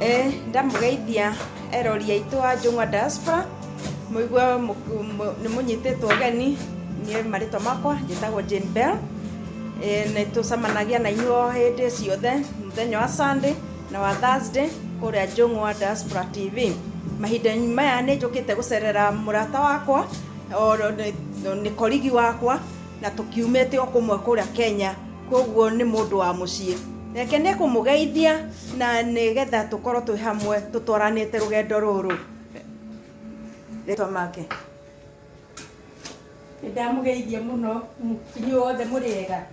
Ndamũgeithia erori aitũ a Njũng'wa Diaspora, mũigue nĩ mũnyitĩtwo ũgeni. Niĩ marĩtwa makwa njĩtagwo Jane Bell. Nĩ tũcemanagia na inyuĩ o hĩndĩ ciothe mũthenya wa Sunday na wa Thursday kũrĩa Njũng'wa Diaspora TV. Mahinda-inĩ maya nĩ njũkĩte gũcerera mũrata wakwa, nĩ colleague wakwa, na tũkiumĩte o kũmwe kũrĩa Kenya, koguo nĩ mũndũ wa mũciĩ. Reke nĩ kũmũgeithia na nĩgetha tũkorwo twĩ hamwe tũtwaranĩte rũgendo rũrũ. Rĩtwa make. Nĩ ndamũgeithia mũno inyuĩ othe mũrĩ ega.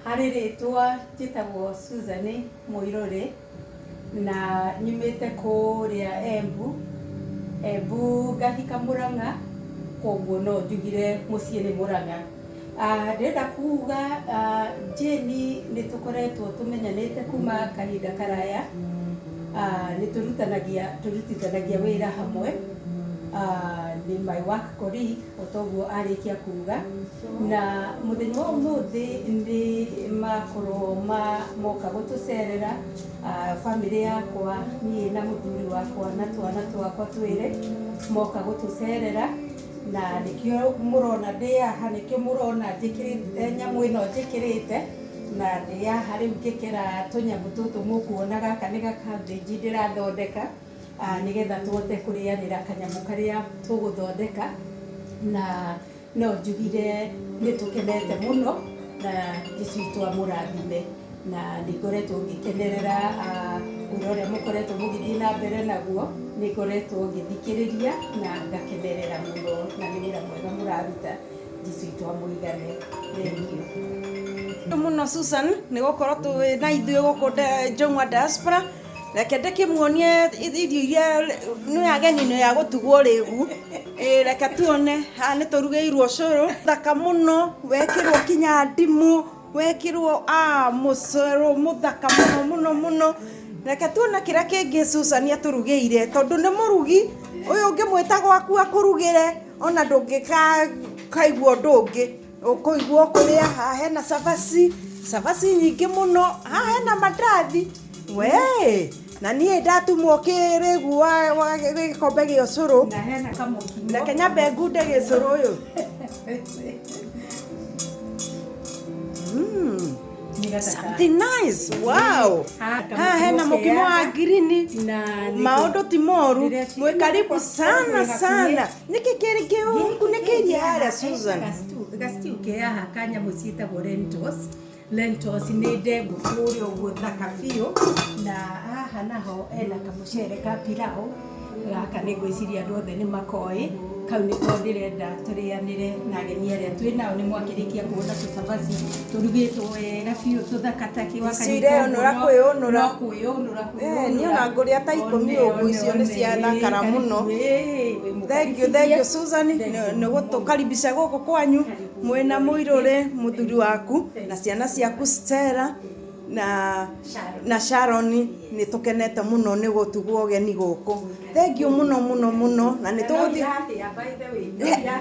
Harĩ rĩtwa njĩtagwo Susan Mũirũrĩ na nyumĩte kũrĩa Embu, Embu ngahika Mũrang'a, koguo no njugire mũciĩ nĩ Mũrang'a. Ndĩrenda kuga Jane nĩ tũkoretwo tũmenyanĩte kuma kahinda karaya, nĩ tũrutithanagia wĩra hamwe, nĩ my work colleague o toguo arĩkia kuga. Na mũthenya wa ũmũthĩ nĩ makorwo moka gũtũcerera bamĩrĩ yakwa, niĩ na mũthuri wakwa na twana twakwa twĩrĩ, moka gũtũcerera, na nĩkĩo mũrona ndĩ haha, nĩkĩo mũrona njĩkĩrĩte nyamũ ĩno njĩkĩrĩte, na ndĩ haha rĩu ngĩkera tũnyamũ tũtũ mũkuona. Gaka nĩ gakambĩnji ndĩrathondeka, nĩgetha tũhote kũrĩanĩra kanyamũ karĩa tũgũthondeka. Na no njugire nĩ tũkenete mũno na Jesũ witũ amũrathime, na nĩ ngoretwo ngĩkenerera wĩra ũrĩa mũkoretwo mũgĩthiĩ na mbere naguo. Nĩ ngoretwo ngĩthikĩrĩria na ngakenerera mũno, na nĩ wĩra mwega mũraruta. Jesũ witũ amũigane. Thank you. Mũno Susan nĩ gũkorwo twĩ na ithuĩ gũkũ Njũng'wa Diaspora. Reke ndĩkĩmuonie irio iria nĩ ageni nĩ ya gũtugwo rĩgu. Reke tuone haha nĩ tũrugĩirwo ũcũrũ thaka mũno, wekĩrwo kinya ndimũ, wekĩrwo mũcũrũ mũthaka mũno mũno mũno. Reke tuone kĩrĩa kĩngĩ Susan atũrugĩire, tondũ nĩ mũrugi ũyũ. Ũngĩmwĩta gwaku akũrugĩre, ona ndũngĩkaigua ũndũ ũngĩ ũkũigua ũkũrĩa. Haha hena cabaci, cabaci nyingĩ mũno. Haha hena mandathi we, na niĩ ndatumwo kĩrĩgu wa gĩkombe gĩa ũcũrũ. Na hena kamũkimo. Reke nyambe ngunde gĩcũrũ ũyũ. Something nice, wow. Haha hena mũkimo wa ngirini. Maũndũ ti moru. Mwĩ karibu sana sana. Nĩkĩ kĩngĩ ũkunĩkĩirie harĩa, Susan? Gastew ke haha ka nyamũ ciĩtagwo lentils. Lentils nĩ ndengũ kũrĩa ũguo thaka biũ. Na haha naho hena kamũcere ka pilau. Gaka nĩ ngwĩciria andũ othe nĩ makoĩ. Kau nĩko ndĩrenda tũrĩanĩre na ageni arĩa twĩ nao. Nĩ mwakĩrĩkia kuona tũcabaci tũrugĩtwo wega biũ tũthaka ta Icio ireũnũra kwĩũnũra. No kwĩũnũra. Niĩ ona ngũrĩa ta 10 ũguo. Icio nĩ ciathakara mũno. Thank you, thank you, Susan, nĩ gũtũkaribisha gũkũ kwanyu mwĩna Mũirũrĩ mũthuri waku na ciana ciaku Stella na Sharon. Nĩ tũkenete mũno nĩ gũtugwo ũgeni gũkũ. Thank you mũno mũno mũno, na nĩ tũgũthiĩ.